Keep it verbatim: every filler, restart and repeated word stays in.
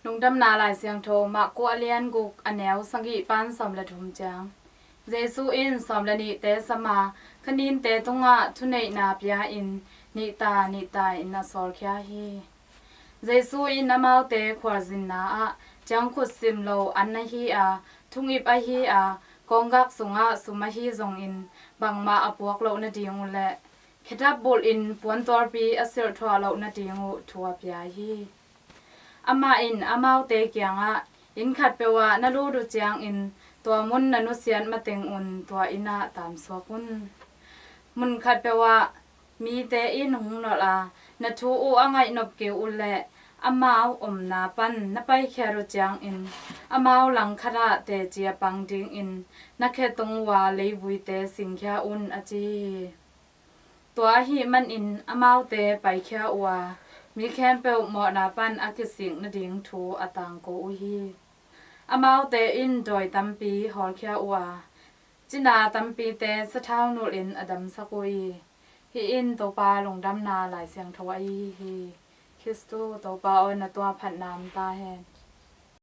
Lungdamna Lai Siangtho Mark a lian guk, a neu sagih pan sawm le thum ciang. Jesu in sawm le nihte sam a, kha ninte tungah thuneihna pia-in nihta nihta-in a sawlkhia hi. Jesu in amaute khualzinna ah ciangkhut sim lo an ahi a, thungip ahi a, kawnggak sungah sum ahi zongin bangmah a puak loh nading uh le khedap bulhin puantualpi a silhthuah loh nading uh thu a pia hi. Amah in amaute kiangah, "Inn khatpeuh ah na lut uh ciangin tua mun na nusiat mateng un tua inn ah taamsuak un. Mun khatpeuh ah mite in hong nolh a, na thu uh a ngaihnop kei uh leh amau omna pan na paikhiat uh ciangin amau langkhat ah teci a pang dingin na khe tung ua leivuite singkhia un," a ci hi. Tua ahih manin amaute paikhia uh a, mi khempeuh mawhna pan a kisik nading thu a tangko uh hi. Amaute in dawi tampi hawlkhia uh a, cina tampite sathau nulhin a damsak uh hi. Hih in Topa Lungdamna Lai Siangtho ahi hi. Khristu Topa aw, na tuah phatna om ta hen.